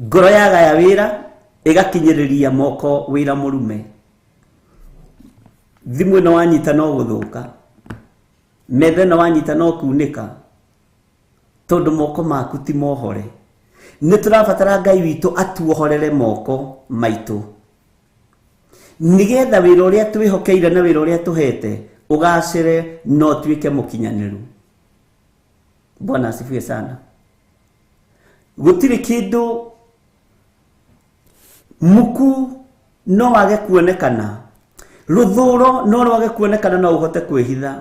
Ngoro yagaya wĩra ĩgakinyĩrĩria moko wĩra mũrume. Thimũ ĩno wanyita no gũthũka, metha ĩno wanyita no kunĩka, tondũ moko maku ti mohore. Nĩ tũrabatara Ngai witũ atuohorere moko maitũ, nĩgetha wĩra ũrĩa twĩhokeire na wĩra ũrĩa tũhete ũgacĩre na ũtuĩke mũkinyanĩru. Bwana asifiwe sana. Gũtirĩ kĩndũ muku no wage kuonekana, rũthũro no rwage kuonekana, no ũhote kwĩhitha,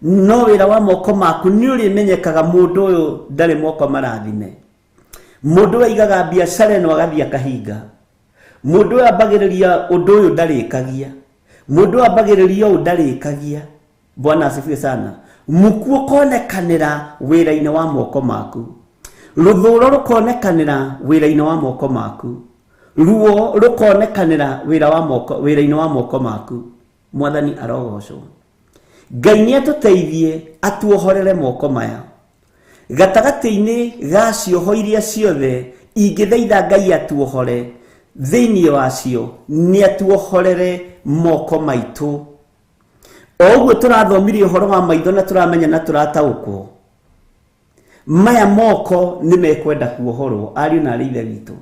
no wĩra wa moko maku nĩ ũrĩmenyekaga. Mũndũ ũyũ ndarĩ moko marathime, mũndũ ũyũ aigaga biacara ĩno agathiĩ akahinga, mũndũ ũyũ ambagĩrĩria ũndũ ũyũ ndarĩkagia, mũndũ ũyũ ambagĩrĩria ũũ ndarĩkagia. Bwana asifiwe sana. Muku ũkonekanĩra wĩra-inĩ wa moko maku, rũthũro rũkonekanĩra wĩra-inĩ wa moko maku, ruo rũkonekanĩra wĩra wa moko wĩra-inĩ wa moko maku. Mwathani arogocwo. Ngai nĩ atũteithie atuohorere moko maya gatagatĩ-inĩ ga cioho iria ciothe ingĩthaitha Ngai atuohore thĩinĩ wacio, nĩ atuohorere moko maitũ. O ũguo tũrathomire ũhoro wa maitho na tũramenya na tũrataũkwo, maya moko nĩ mekwenda kuohorwo, ariũ na arĩ ithe witũ,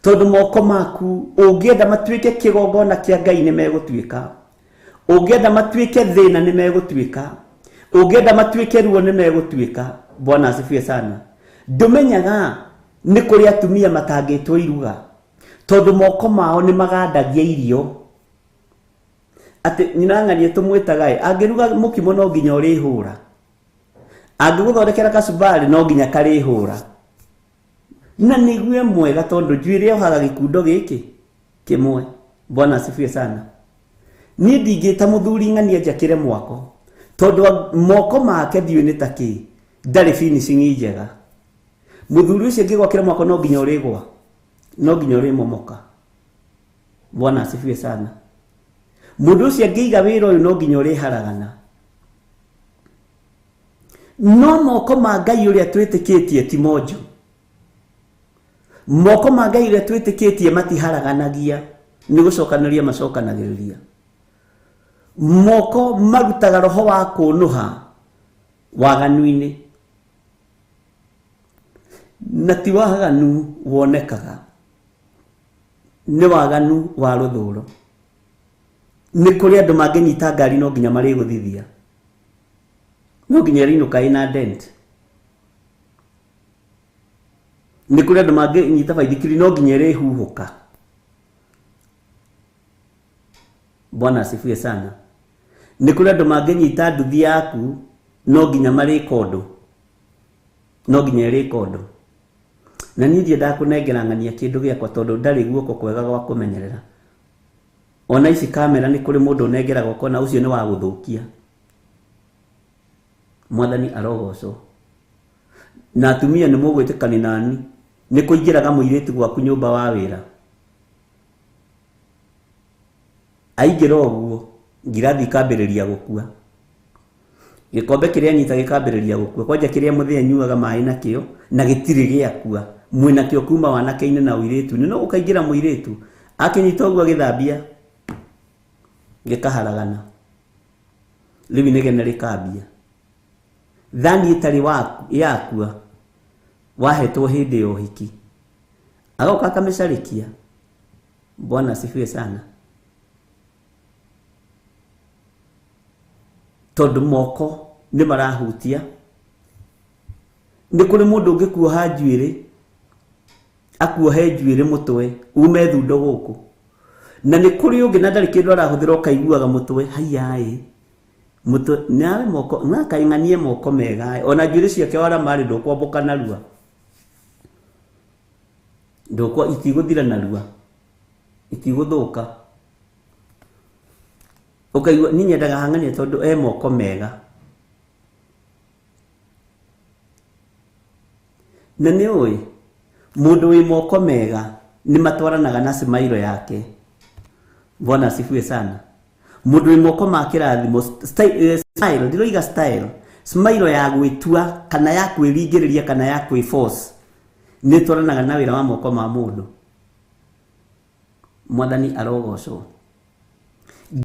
tondũ moko maku ũngĩenda matuĩke kĩgongona kĩa Ngai nĩ megũtuĩka, ũngĩenda matuĩke thĩna nĩ megũtuĩka, ũngĩenda matuĩke ruo nĩ megũtuĩka. Bwana asifiwe sana. Ndũmenyaga nĩ kũrĩ atumia matangĩtwo iruga tondũ moko mao nĩ magandagia irio. Atĩ nyina ng'ania tũmwĩtaga ĩ, angĩruga mũkimo no nginya ũrĩhũra, angĩgũthondekera kacumbari no nginya karĩhũra, na nĩgue mwega tondũ njuĩrĩ yohaga gĩkundo gĩkĩ kĩmwe. Bwana asifiwe sana. Niĩ ndingĩta mũthuri ng'ania njakĩre mwako tondũ moko make ndiũĩ nĩ ta kĩ, ndarĩ finishing njega. Mũthuri ũcio angĩgwakĩra mwako no nginya ũrĩgwa, no nginya ũrĩmomoka. Bwana asifiwe sana. Mũndũ ũcio angĩiga wĩra ũyũ no nginya ũrĩharagana. No moko ma Ngai ũrĩa twĩtĩkĩtie ti monju, moko ma Ngai ũrĩa twĩtĩkĩtie matiharaganagia, nĩ gũcokanĩrĩria macokanagĩrĩria. Moko marutaga roho wa kũnũha waganu-inĩ, na ti waganu wonekaga, nĩ waganu wa rũthũro. Nĩ kũrĩ andũ mangĩnyita ngari no nginya marĩgũthithia, no nginya ĩrĩinũka ĩna dent. Nĩ kũrĩ andũ mangĩnyita baithikiri no nginya ĩrĩhuhũka. Bwana asifiwe sana. Nĩ kũrĩ andũ mangĩnyita nduthi yaku no nginya marĩka ũndũ, no nginya ĩrĩka ũndũ. Na niĩ ndiendaga kũnengera ng'ania kĩndũ gĩakwa tondũ ndarĩ guoko kwega gwa kũmenyerera. Ona ici kamera nĩ kũrĩ mũndũ ũnengeraga ũkona ũcio nĩ wa gũthũkia. Mwathani arogocwo. Na atumia nĩ mũgwĩtĩkania nani, nĩ kũingĩraga mũirĩtu gwaku nyũmba wa wĩra, aingĩra ũguo ngirathi ikambĩrĩria gũkua, gĩkombe kĩrĩa anyita gĩkambĩrĩria gũkua, kwanja kĩrĩa mũthĩ anyuaga maĩ nakĩo na gĩtirĩ gĩakua, mwĩnakĩo kuma wanake-inĩ na ũirĩtu-inĩ, no gũkaingĩra mũirĩtu akĩnyita ũguo agĩthambia gĩkaharagana, rĩu inegene rĩkambia. Thani ĩtarĩ yakua wahetwo hĩndĩ ya ũhiki, agoka akamĩcarĩkia. Bwana asifiwe sana. Tondũ moko nĩ marahutia. Nĩ kũrĩ mũndũ ũngĩkuoha njuĩrĩ, akuohe njuĩrĩ mũtwe ume thundo gũkũ, na nĩ kũrĩ ũngĩ na ndarĩ kĩndũ arahũthĩra, ũkaiguaga mũtwe haiyaĩ mũtwe nawe moko nakaing'anie moko mega, ona njuĩrĩ ciake wara marĩ ndũkwambũka narua, ndũkwa itigũthira narua, itigũthũka. Ũkaigua niĩ nyendaga hang'ania tondũ e moko mega. Na nĩ ũĩ mũndũ wĩ moko mega nĩ matwaranaga na smile yake. Bwana asifiwe sana. Mũndũ wĩ moko ma kĩrathimo, style, ndiroiga style, smile ya gwĩtua kana ya kwĩringĩrĩria kana ya kwĩforce. Nĩ ĩtwaranaga na wĩra wa moko ma mũndũ. Mwathani arogocwo.